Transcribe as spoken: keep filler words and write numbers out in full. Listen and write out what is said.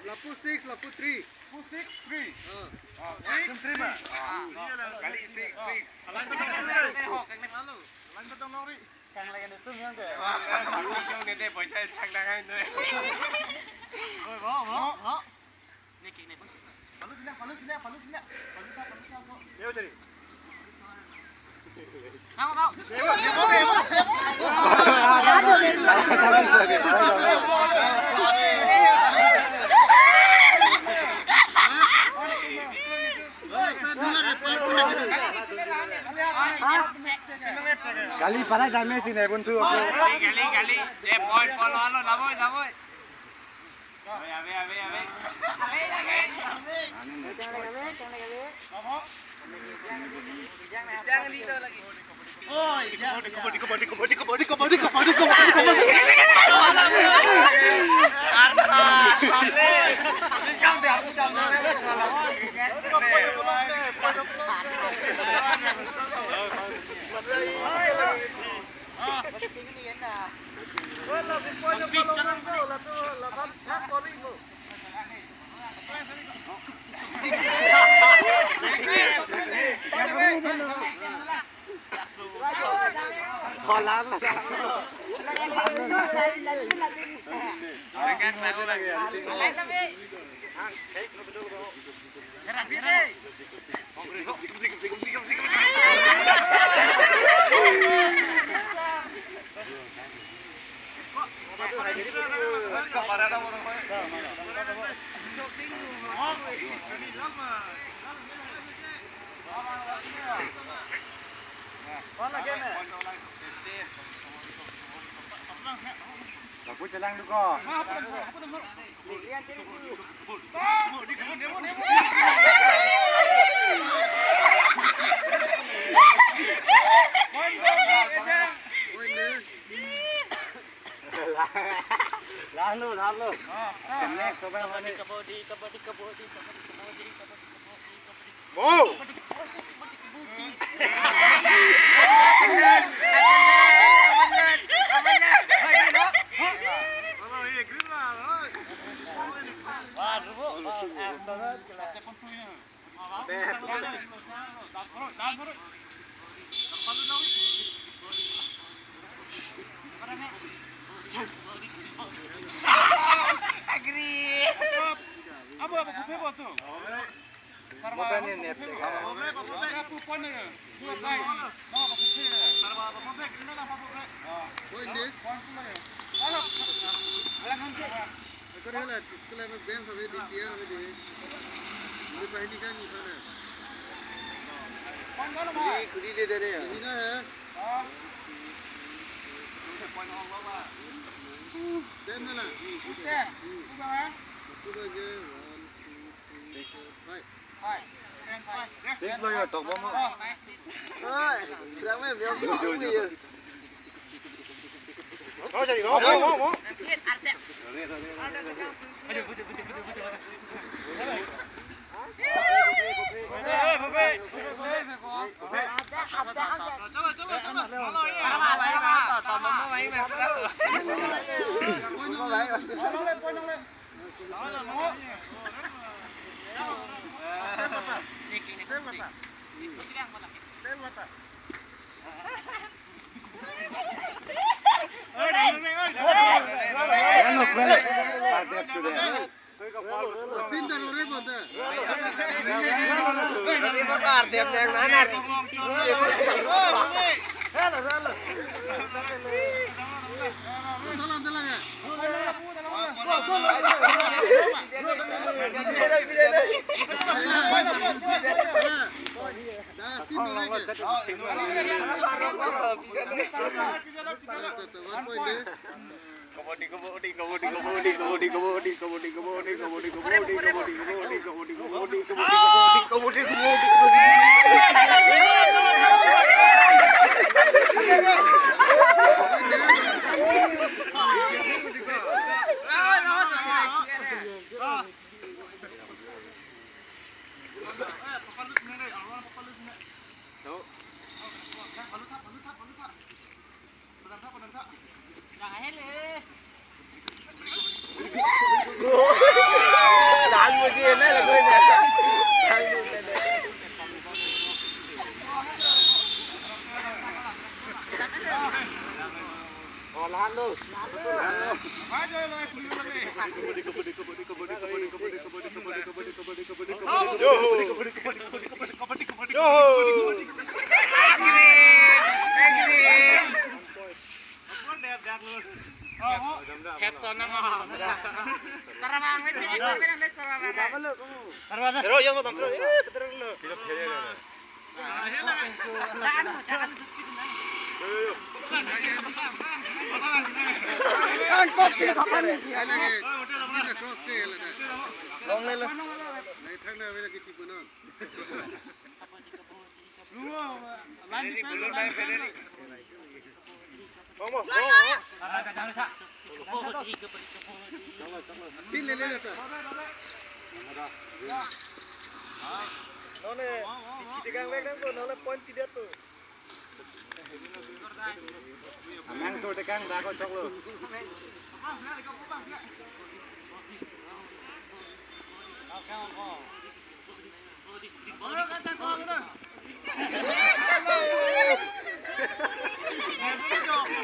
Lapu six, lapu three. Lapu six, three. Ah. Ah, six, three ma. Ah. Kali six, six. Alang betul. Alang betul lori. Kang lagi itu yang deh. Wah, yang deh, deh, poisa thang thang aja deh. Oi, bo, bo, bo. Palu sini, palu sini, palu sini. Palu sa, palu sa, bo. Yo, jadi. Kau, kau. Kali para damage sini buntu. Kali, kali, kali. Eh, point, point, alo, alo, damoi, damoi. Ave, ave, ave, ave. Lapu chelang duko. Lalu, lalu. Kene, coba. Kabaddi, kabaddi, kabaddi, kabaddi, kabaddi, kabaddi, kabaddi. Oh! Agree. Apa, apa, apa, apa tu? Sarwa, apa, apa, apa, apa, apa, apa, point na? Dua, dua. Mau apa, apa, apa? Sarwa, apa, apa, apa, green na, apa, apa, apa? Point deh. Point tu lah ya. Alam, alam, alam. Agar ya lah, sekolah में bench अभी दिया अभी दे. Ini pahini kan ini sana. Point dua, Sarwa. Ini, ini deh, deh, deh. Ini ना है. हाँ. Point dua, Sarwa. Ten में ना. Ten. Two का है? Two का ये, one, two, three, four, five. Six lo yo, tok bom. Oi, berapa ya? Berapa ya? Mau jadi, mau, mau, mau, mau. Lalu aja na lagu ini. Oh, lahan tu. Yo. Yo. Headphone nang. Sarabang, sarabang. Sarabang. Pero yang nonton, eh, betul lo. Long le lo. Nonle, tigang vek nang ko, nonle point tidak tu. Amang tu tigang dah ko choklo.